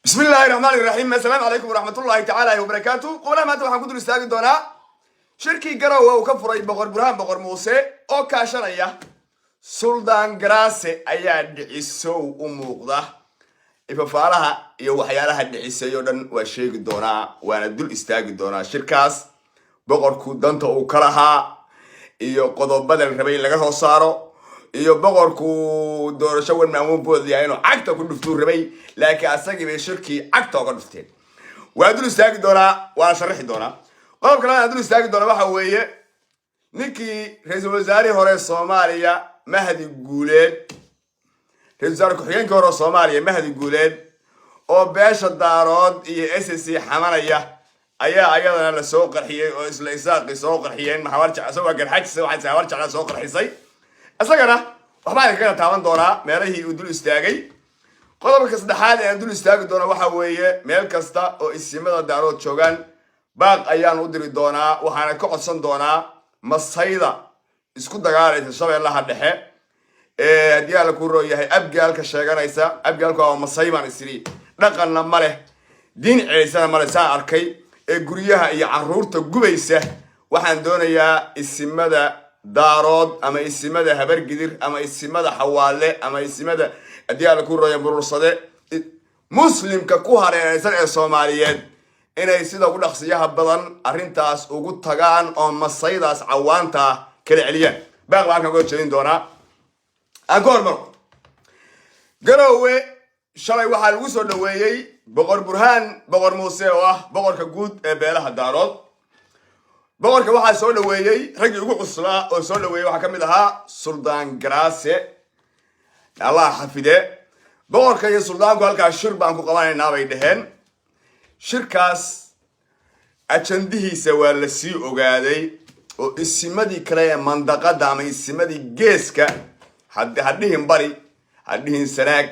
Bismi illaahi raxmaani raxiim. Assalaamu calaykum waraxmatullaahi tacaala wabarakaatu. Qubnaha maanta waxaan ku dul istaagi doonaa shirkii Garowe uu ka furay Boqor Burhaan Boqor Muuse oo kaashanaya Suldaan Garaase ayaa dhicisow u muuqda. Ifafaalaha iyo waxyaalaha dhicisay oo dhan waa sheegi doonaa, waana dul istaagi doonaa shirkaas, boqorku danta uu ka lahaa iyo qodobada la rabay in laga soo saaro, iyo boqorku doorasho wan maamuun boodaya inuu cagta ku dhuftuu rabay, laakiin asagii bay shirkii cagta oga dhufteen. Waa dul istaagi doonaa, waana sharaxi doonaa. Qodob kalena aan dul istaagi doonaa waxa weeye ninkii ra-iisul wasaarihii hore Soomaaliya Mahdi Guuleed, ra-isul wasaare ku-xigeenkii hore Soomaaliya Mahdi Guuleed, oo beesha Daarood iyo SSC xamanaya ayaa ayadana lasoo qarxiyey oo isla Isaaqi soo qarxiyeen. Isagoo Garxajis, waxay Habar Jecla soo qarxisay. Isagana waxbaa idinkaga taaban doonaa meelihii uu dul istaagay. Qodobka saddexaad ee aan dul istaagi doona waxa weeye meel kasta oo isimada Daarood joogaan baaq ayaan u diri doonaa, waxaana ka codsan doonaa masayda isku dagaalaysa Shabeellaha Dhexe ee haddii Alla ku roo yahay Abgaalka sheeganaysa. Abgaalku waa masay baan isiri, dhaqanna ma leh, diin celisana ma leh, saan arkay, ee guryaha iyo carruurta gubaysa. Waxaan doonayaa isimada Daarood ama isimada Habargidir ama isimada Xawaale ama isimada haddii Alla ku rooya Murursade, muslimka ku hareeraysan ee Soomaaliyeed, inay sida ugu dhaqsiyaha badan arrintaas ugu tagaan oo masaydaas cawaanta kala celiyaan. Baaq baan halkan uga jeedin doonaa. Aan ku hormaro Garowe. Shalay waxaa lagu soo dhaweeyey Boqor Burhaan Boqor Muuse oo ah boqorka guud ee beelaha Daarood. Boqorka waxaa soo dhaweeyey raggii ugu cuslaa oo soo dhaweeyey waxaa ka mid ahaa Suldaan Garaase, Allah xafide. Boqorka iyo suldaanku halkaas shir baan ku qabanaynaa bay dhaheen. Shirkaas ajandihiisa waa la sii ogaaday oo isimadii kale ee mandaqada ama isimadii geeska, hadhihin Bari, hadhihin Sanaag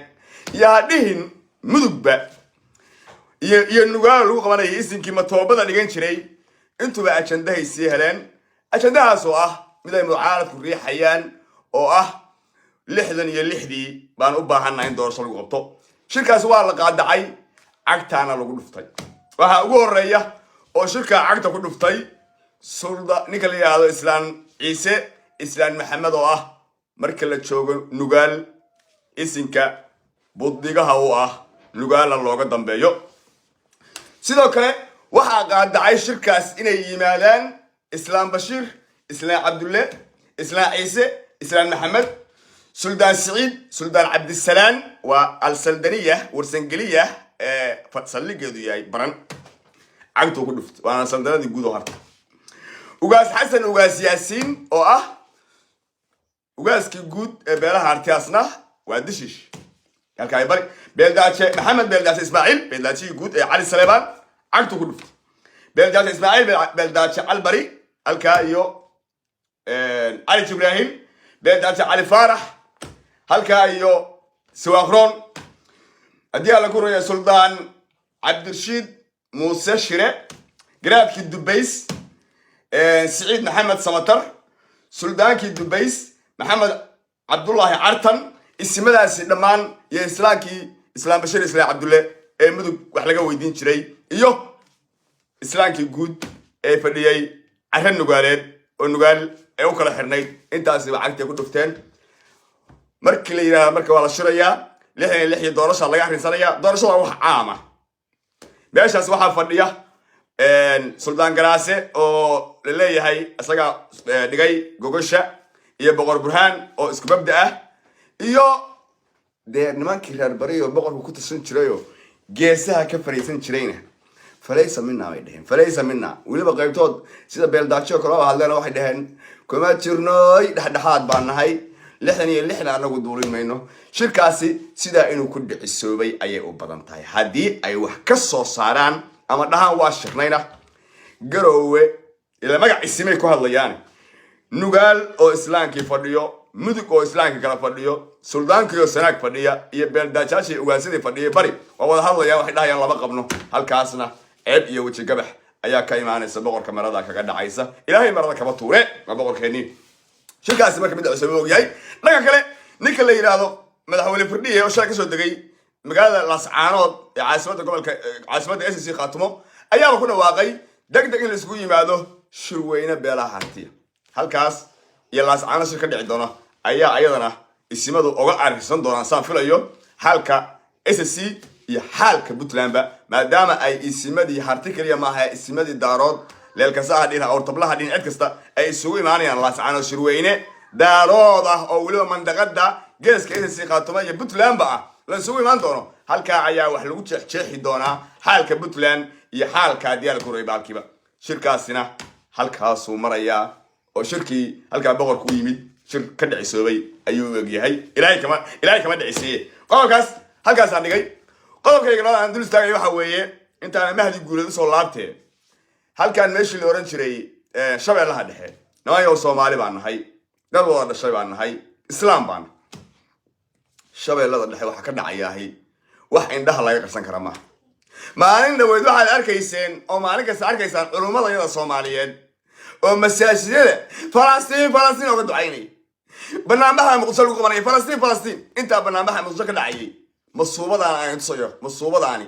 iyo hadhihin Mudugba iyo Nugaalo lagu qabanayay, isinkii matoobada dhigan jiray, intuba ajandahay sii heleen. Ajandahaas oo ah mid ay mucaaradku riixayaan oo ah 66-dii baan u baahannaha in doorasho lagu qabto. Shirkaas waa la qaadacay, cagtaana lagu dhuftay. Waxaa ugu horeeya oo shirkaa cagta ku dhuftay sulda ninka la yidhaahdo Islaan Ciise Islaan Maxamed, oo ah marka la joogo Nugaal isinka buddigaha u ah, Nugaalla looga dambeeyo. Sidoo kale waxaa qaadacay shirkaas inay yimaadaan Islaam Bashiir, Islaan Cabdulle, Islaan Ciise Islaan Maxamed, Suldaan Siciid, Suldaan Cabdisalaan, waa Alsaldaniya Warsangeliya ee saldhigeedu yahay Baran, cagtuu ku dhuftay, waana saldanadii guud oo harta. Ugaas Xasan Ugaas Yaasiin oo ah ugaaskii guud ee beelaha Hartiyaasna waa dishish halka ay bari. Beeldaaje Maxamed Beeldaaje Ismaaciil, beeldaajihii guud ee Cali Saleebaan, cagtuu ku dhuftay. Beeldaaje Ismaaciil Beeldaaje Calbari halkaa iyo Cali Jibraahim, Beeldaaje Cali Faarax halkaa iyo Siwaakroon, haddii Alla ku raya Suldaan Cabdirashiid Muuse Shire, garaadkii Dubays Siciid Maxamed Samatar, suldaankii Dubays Maxamed Cabdullaahi Cartan, isimadaasi dhammaan iyo islaamkii Islaam Bashiir Islaam Cabdulle ee Mudug wax laga weydiin jiray iyo islaamkii guud ee fadhiyey carre Nugaaleed oo Nugaal ee u kala xirnayd, intaasiba cagtay ku dhufteen. Markii la yidhahda marka waa la shirayaa, 66 iyo doorasha laga arrinsanaya. Doorashada wax caama meeshaas waxaa fadhiya Suldaan Garaase oo la leeyahay isaga dhigay gogosha, iyo Boqor Burhaan oo isku mabda ah, iyo dee nimankii reer bari oo boqorku ku tirsan jirayoo geesaha ka fariisan jirayna falaysa mina bay dheheen, falaysa mina. Weliba qaybtood sida Beeldaajo kale oo hadleen waxay dheheen kuma jirnoy, dhexdhexaad baan nahay, 66-na anagu duulin mayno. Shirkaasi sidaa inuu ku dhicisoobay ayay u badan tahay. Haddii ay wax ka soo saaraan ama dhahaan waa shirnayna, Garoowe ila magac isimay ku hadlayaan, Nugaal oo islaamkii fadhiyo, Mudug oo islaamkii kala fadhiyo, suldaankii oo Sanaag fadhiya iyo beeldaajaashii ugaasadii fadhiya bari waa wada hadlayaan, waxay dhahayaan lama qabno. Halkaasna ceeb iyo weji gabax ayaa ka imaanaysa, boqorka marada kaga dhacaysa. Ilaahay marada kaba tuure, waa boqorkeennii. Shirkaasi marka mid cusub og yahay. Dhanka kale, ninka la yidhaahdo Madaxweyne Firdhiye oo shalay kasoo degay Magaalada Laascaanood ee caasimadda gobolka, caasimadda SSC Khaatumo, ayaaba ku dhawaaqay deg deg in la isugu yimaado shirweyne beelaha Hartiya. Halkaas iyo Laascaanood shir ka dhici doona ayaa ayadana isimadu oga arkisan doonaan, saan filayo, xaalka SSC iyo xaalka Puntlandba, maadaama ay isimadii Harti keliya maaha, isimadii Daarood, Leelkasaha dhin, Awrtablaha dhin, cid kasta ay isugu imaanayaan Laascaanood, shirweyne Daarood ah oo weliba mandaqada geeska SSC Khaatumo iyo Puntlandba ah la isugu imaan doono. Halkaa ayaa wax lagu jeexjeexi doonaa, xaalka Puntland iyo xaalka diyaalka horeybaalkiiba. Shirkaasina halkaasuu marayaa, oo shirkii halkaa boqorku u yimid shir ka dhicisoobay ayuu u egyahay. Ilaahay kama dhicisiiye. Qodobkaas halkaasaan dhigay. Qodobkayga labaad aan dul istaagay waxa weeye, intaana Mahdi Guuleed usoo laabtee, halkaan meeshii la ohan jiray Shabeellaha Dhexe. Nimanyow, Soomaali baan nahay, dad wada dhashay baan nahay, Islaam baan nahay. Shabeellada Dhexe waxaa ka dhacayaahi wax indhaha laga qarsan kara maaha. Maalin dhaweyd waxaad arkayseen oo maalin kasta arkaysaan culummada yada Soomaaliyeed oo masaajidada "Falastiin, Falastiin" oga ducaynaya, banaanbaxa Muqdisho lagu qabanaya "Falastiin, Falastiin". Intaa banaanbaxa Muqdisho ka dhacayay, masuubadaan aan tusayo, masuubadaani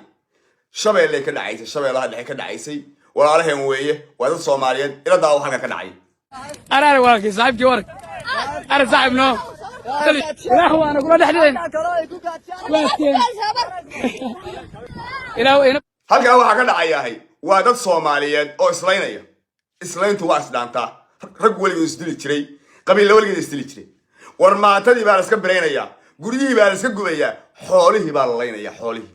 Shabeellay ka dhacaysay, Shabeellaha Dhexe ka dhacaysay. Walaalaheen weeye, waa dad Soomaaliyeed. Ila daawo halkan ka dhacay. Araar walaalkii, saaxiibkii, warag ara saaxiib no Ilaah waana kula dhex dhicin. Ilaah ina. Halkan waxaa ka dhacayahay waa dad Soomaaliyeed oo islaynaya. Islayntu waa isdhaantaa. Rag weligood isdili jiray, qabiilla weligeed isdili jiray. War maatadii baa la iska biraynayaa, guryihii baa la iska gubayaa, xoolihii baa la laynayaa, xoolihii,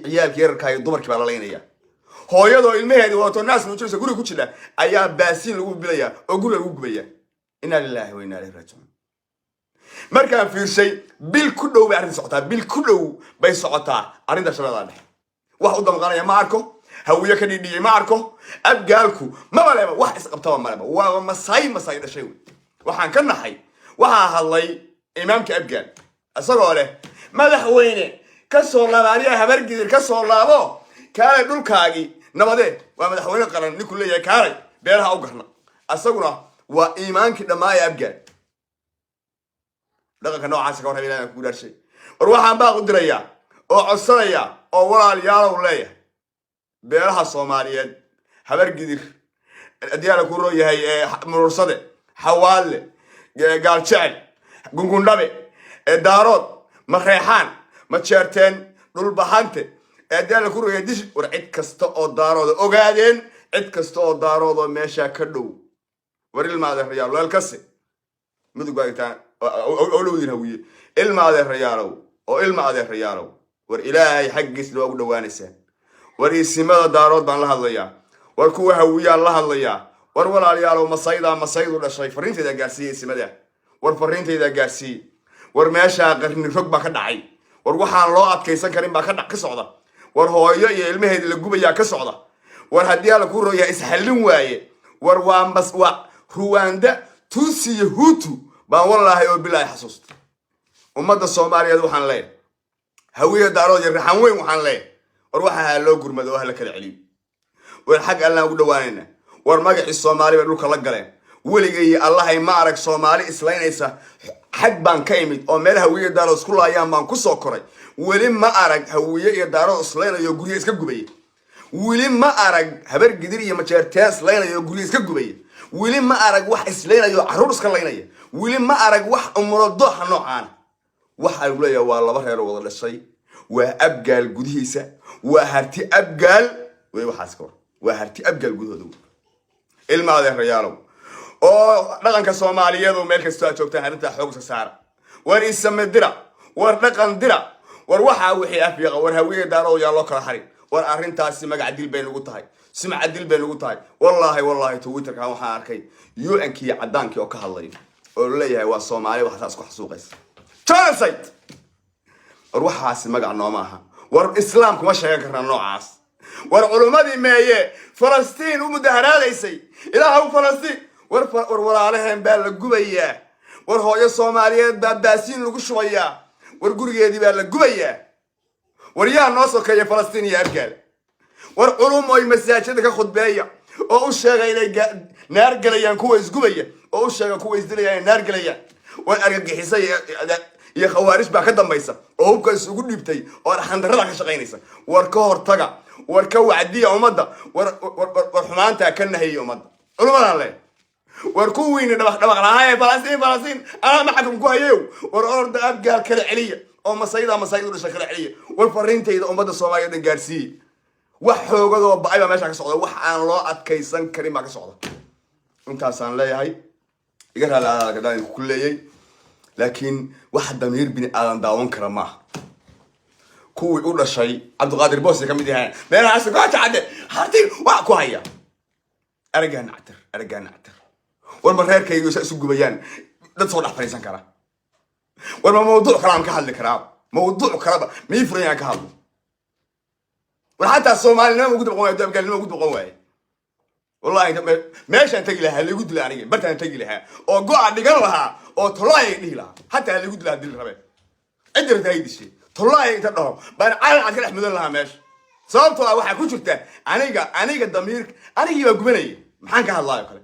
ciyaalkii yararkaa iyo dumarkii baa la laynayaa. Hooyadoo ilmaheedii wadato, naas nuujinaysa, guriga ku jidha ayaa baasiin lagu bilayaa oo guriga lagu gubaya. Inaa lilaahi wa inaa ilayhi raajicuun. Markaan fiirshay, bil ku dhow bay arrinta socotaa, bil ku dhow bay socotaa arrinta Shabeellada Dhexe. Wax u damqanaya ma arko, Hawiye ka dhidhiyey ma arko, Abgaalku maba leba, wax isqabtaba maleba. Waaba masaay, masaay dhashay wey. Waxaan ka naxay, waxaa hadlay imaamka Abgaal isagoo leh: "Madaxweyne, ka soo laaba aniga Habargidir, ka soo laabo, kaalay dhulkaagii nabadeed." Waa madaxweyne qaran ninkuu leeyahay "Kaalay beeraha u garna". Isaguna waa iimaankii dhammaaya Abgaal. Dhaqanka noocaasa ka warraba Ilahi aan kugu dhaarshay. War waxaan baaq u dirayaa oo codsanayaa oo walaalayaalow leeyahay beelaha Soomaaliyeed, Habargidir, haddii Alla kuu roo yahay, Murursade, Xawaadle, Gaaljecel, Gungundhabe, Daarood, Mareexaan, Majeerteen, Dhulbahante, haddii Alla kuu roo yahay, Dish, war cid kasta oo Daarooda, Ogaadeen, cid kasta oo Daaroodoo meeshaa ka dhow. War ilma adeerayaal, Weelkase, Mudug baa igtaan olowdin. Hawiye, ilma adeerayaalow oo ilma adeerayaalow, war Ilaahay xaggiisna waa ugu dhawaanaysaan. War isimada Daarood baan la hadlayaa, war kuwa Hawiyaan la hadlayaa. War walaalayaalow, masaydaa masaydu dhashay, fariintaydaa gaarsiiye isimada. War fariintaydaa gaarsiiye. War meeshaa qarni rog baa ka dhacay. War waxaan loo adkaysan karin baa ka socda. War hooyo iyo ilmaheedi la gubayaa ka socda. War haddii Alla kuu royaa isxallin waaye. War waa mas waa Ruwanda, Tusi iyo Hutu baan wallaahi oo bilaahi xasuusta. Ummadda Soomaaliyeed waxaan leeyahay, Hawiye, Daarood iyo Raxan Weyn waxaan leeyahay, war waxa ha loo gurmado oo hala kala celiyo. War xag Allaan ugu dhawaanayna. War magacii Soomaali bay dhulka la galeen. Weligay Allahay ma arag Soomaali islaynaysa. Xag baan ka imid oo meel Hawiye, Daarood isku laayaan baan kusoo koray. Weli ma arag Hawiye iyo Daarood islaynayo, guryo iska gubaya. Weli ma arag Habar Gidir iyo Majeerteen islaynayo, guryo iska gubaya. Weli ma arag wax islaynayo, carruur iska laynaya. Weli ma arag wax umuro dooxa noocaana. Waxa lagu leeyahay waa laba reer oo wada dhashay, waa Abgaal gudihiisa, waa Harti Abgaal wey. Waxaas ka war waa Harti Abgaal gudahooda wey. Ilma adeerayaalow oo dhaqanka Soomaaliyeed oo meel kastoo aad joogtaan, arrintaa xoog iska saara. War isame dira, war dhaqan dira, war waxaa wixii afyaqa. War Hawiye, Daarood yaa loo kala harin. War arrintaasi magac dil bay nagu tahay, sumcad dil bay nagu tahay. Wallaahi, wallaahi, Twitterkan waxaan arkay UN-kii iyo caddaankii oo ka hadlayo oo leeyahay waa Soomaali wax saas ku xasuuqaysa, genocide. War waxaasi magac nooma aha. War Islaam kuma sheegan karnaa noocaas. War culummadii meeye Falastiin u mudaharaadaysay, "Ilaahaw Falastiin"? War walaalaheen baa la gubayaa. War hooyo Soomaaliyeed baa baasiin lagu shubayaa. War gurigeedii baa la gubayaa. War yaa noo sokeeya Falastiin iyo Abgaal? War culum oy masaajida ka khudbeeya oo u sheega inay naar gelayaan kuwa isgubaya, oo u sheega kuwa isdilaya inay naar gelayaan. War argagixisa. Iyo Khawaarij baa ka dambaysa oo hubka isugu dhiibtay oo arxandarrada ka shaqaynaysa. War ka hortaga, war ka wacdiya ummadda, war war xumaantaa ka nahiyay ummadda. Culummadaan leh, war kuwiina dhabaq dhabaq lahaa ee "Falastiin, Falastiin, anaa maxakum ku hayayow", war orda, Abgaal kala celiya oo Masayda Masayid u dhasha kala celiya. War fariintayda ummadda Soomaaliya o dhan gaarsiiye. Wax xoogadoo ba'ay baa meesha ka socda, wax aan loo adkaysan karin baa ka socda. Intaasaan leeyahay. Iga raali aadaan ku leeyay, laakiin wax damiir bini aadan daawan kara maaha. Kuwii u dhashay Cabdiqaadir Boos ka mid yahay meelahaas gooja cadde harti waa ku haya aragaa nactir, aragaa nactir. War ma reerkaygu sa isu gubayaan dad soo dhex fadhiisan kara? War ma mawduuc kale aan ka hadli karaa? Mawduuc kaleba mii furan yaan ka hadlo? War xataa Soomaalinima ugu dabqan waaye, Abgaalnima ugu dabqan waaye. Wallahi meeshaan tegi lahaa laigu dila, aniga bartaan tegi lahaa oo go-a dhigan lahaa oo tolaaya dhihi lahaa. Hataa laigu dilaa dili rabe, ciddi rabta hay dishay, tolaaya inta dhaho baan calan cad ka dhex mudan lahaa meesha. Sababtoo ah waxaa ku jirta aniga damiir anigii baa gubanayay. Maxaan ka hadlaayo kale?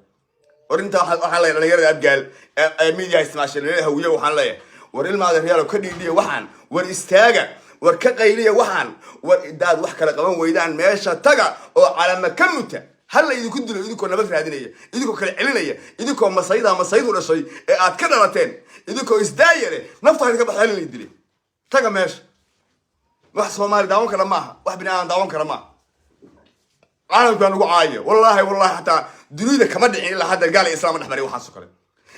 War intaa waxaan leeyahay dhalinyarada Abgaal ee media isticmaashay, dhalinyarada Hawiye, waxaan leeyahay: war ilmaada reyaalo, ka dhiidhiya waxaan. War istaaga, war ka qayliya waxaan. War idaad wax kale qaban weydaan, meesha taga oo calama ka muta. Ha la idinku dilo idinkoo nabad raadinaya, idinkoo kala celinaya, idinkoo Masayda Masaydu dhashay ee aad ka dhalateen, idinkoo isdaayare nafta idinka baxda. Hala dilay, taga meesha. Wax Soomaali daawan kara maaha, wax bini aadan daawan kara maaha. Caalamkaa nagu caaya. Wallahi, wallahi, xataa dunida kama dhicin ilaa hadda gaal iyo Islaam ma dhex maray waxaasoo kale.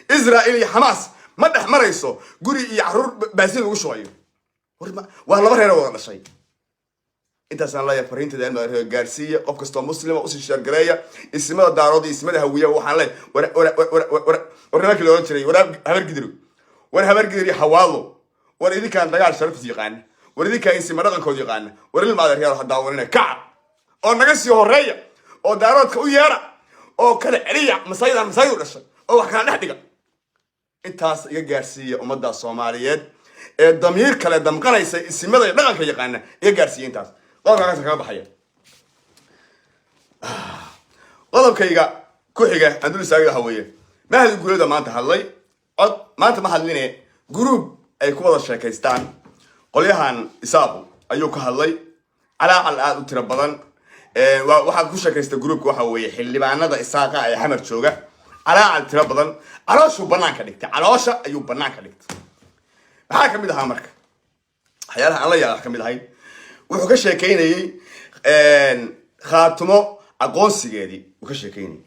Israel iyo Xamaas ma dhex marayso guri iyo carruur baasin lagu shubayo. War waa laba reer oo wada dhashay. Intaasaan leeyahay. Fariinteeda in baa gaarsiiya, qof kastoo Muslima usii share gareeya. Ismada Daarood iyo ismada Hawiya waxaan leeyahay: war war war war war, nimankii la oran jiray, war Habargidiro, war Habargidir iyo Xawaado, war idinkaan dagaal sharaftiis yaqaana, war idinkaan isima dhaqankood yaqaana, war ilma adeeryaal, ha daawanina. Kaca oo naga sii horeeya oo Daaroodka u yeera oo kala celiya Masaydan Masaydu dhashay oo wax kala dhex dhiga. Intaas iga gaarsiiya ummadda Soomaaliyeed ee damiir kale damqanaysa, isimada iyo dhaqanka yaqaana, iga gaarsiiya intaas. Qodobkaas kaga baxaya. Qodobkayga ku xiga aan dul istaagay waxa weeye Mahdi Guulada maanta hadlay. Cod maanta ma hadline, group ay ku wada sheekaystaan qolyahan Isaaqu ayuu ka hadlay, calaacal aada u tiro badan. Waxaad ku sheekaysta groupka waxa weeye xildhibaanada Isaaqa ee Xamar jooga. Calaacal tiro badan, calooshuu banaanka dhigtay, caloosha ayuu banaanka dhigtay. Maxaa kamid ahaa marka waxyaalaha aan la yaaba kamid ahayd? Wuxuu ka sheekeynayey Khaatumo aqoonsigeedii uu ka sheekeynayay,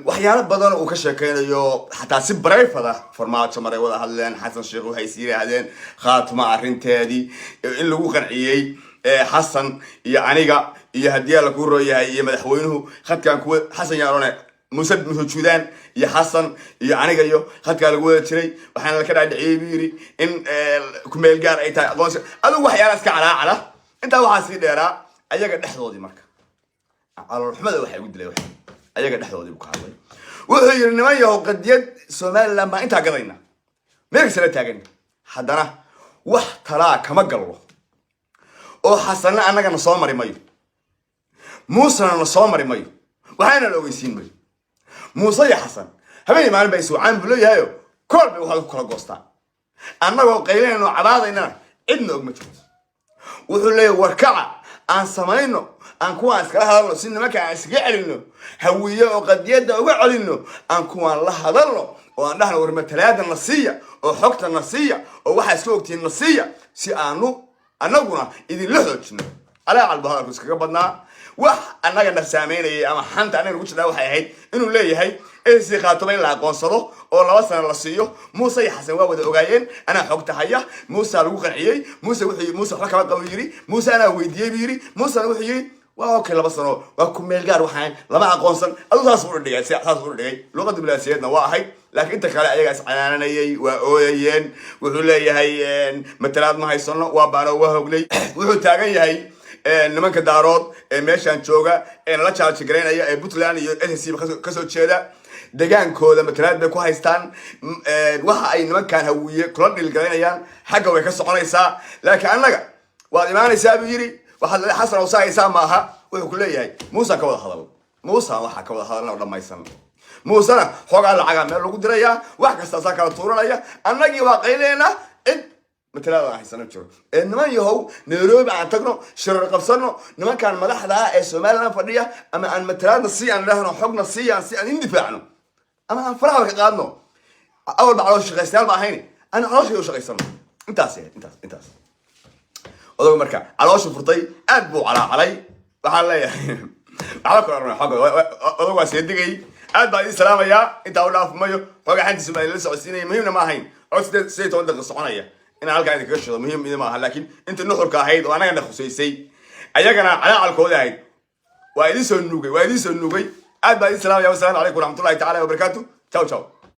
waxyaalo badan uu ka sheekeynayo, xataa si private ah. Farmaajo maray wada hadleen, Xasan Sheekh waxay is yidhaahdeen Khaatumo arrinteedii in lagu qanciyey Xasan iyo aniga iyo haddii Alla kuu rooyahay iyo madaxweynuhu khadkaan kuwa Xasan yaarone Muuse, Muuse Juudaan iyo Xasan iyo aniga iyo khadkaa lagu wada jiray, waxaana laka dhaadhiciyey buu yidhi in kumeel gaar ay tahay aqoonsi. Adigu waxyaala iska calaacala. Intaa waxaa sii dheeraa ayaga dhexdoodii. Marka caloolxumada waxaa igu dilay waxa ayaga dhexdoodii buu ka hadlay. Wuxuu yidhi: "Niman yahow, qadiyad Somaliland baan intaa gadayna, meel kasta la taagan, haddana wax talaa kama gallo oo Xasanna annagana soo mari mayo, Muusena na soo mari mayo, waxaana la ogeysiin mayo. Muuse iyo Xasan habeenii maalin ba iswacaan," buu leeyahayo, "kool bay waxaad ku kala goostaan, annagoo qaylinayno cabaadaynana cidna og ma jirto." Wuxuu leeyahay: "Warkaca aan samayno, aan kuwaan iskala hadalno si nimanka aan iskaga celinno Hawiye oo qadiyadda uga celinno, aan kuwaan la hadalno oo aan dhahno: war matalaada na siiya oo xogta na siiya oo waxaa iska ogtihiin na siiya si aanu annaguna idinla xoojino." Calaacal buu hadalku iskaga badnaa. Wax annaga na saameynayay ama xanta annaga nagu jirnaa waxay ahayd inuu leeyahay SSC Khaatumo in la aqoonsado oo 2 sano la siiyo, Muuse iyo Xasan waa wada ogaayeen, anaa xogta haya, Muuse lagu qanciyey, Muuse wuxuu Muuse waxba kama qabo yiri, Muuse anaa weydiiyey buu yiri, Muusena wuxuu yiri waa okay, 2 sano waa ku meel gaar, waxaan lama aqoonsan. Aduu saas u dhigay, saas u dhigay. Luqada bilaasiyeedna waa ahayd, laakiin inta kale ayagaa iscanaananayay, waa ooyayeen. Wuxuu leeyahay matalaad ma haysano, waa baano, waa hognay. Wuxuu taagan yahay nimanka Daarood ee meeshaan jooga ee nala challenge garaynaya ee Puntland iyo SSC kasoo jeeda, degaankooda matalaad bay ku haystaan. Waxa ay nimankan Hawiye kula dhiilgaraynayaan xagga way ka soconaysaa, laakiin annaga waad imaanaysaa buu yidhi, waxaad leedahay Xasan oo saayaysaa maaha. Wuxuu ku leeyahay Muusaan ka wada hadal, Muusaan waxaa ka wada hadalna oo dhammaysan. Muusena xoogaa lacagaa meel lagu dirayaa, wax kastaasaa kala tuuranaya. Annagii waa qayleynaa, cid matalaada aan haysano jiro. Ee niman yahow, Nairobi aan tagno, shirar qabsano, nimankan madaxda ah ee Somaliland fadhiya ama aan matalaadna si aan dhahno, xogna siiyaan si aan indifaacno, ama aan faraha ka qaadno. Awal ba caloosha shaqaystayaal ba ahayn, aan caloosha u shaqaysano. Intaas ahayd, intaas. Odagu marka caloosha furtay, aad buu calaacalay. Waxaan leeyahay waxba kala oranay xogga odagu waa seedigay. Aad baan idin salaamayaa. Intaa u dhaafumayo xooga xantiisa baan idinla socodsiinaya. Muhiimna ma ahayn cod 18 daqiiqo soconaya inaan halkaa idinkaga shido, muhiim idin ma aha, laakiin intii nuxurka ahayd oo annagana khusaysay, ayagana calaacalkooda ahayd, waa idin soo nuugay, waa idin soo nuugay. Aad baan idin salaamaya. Wasalaamu calaykum waraxmatullahi tacaala wabarakaatu. Ciao ciao.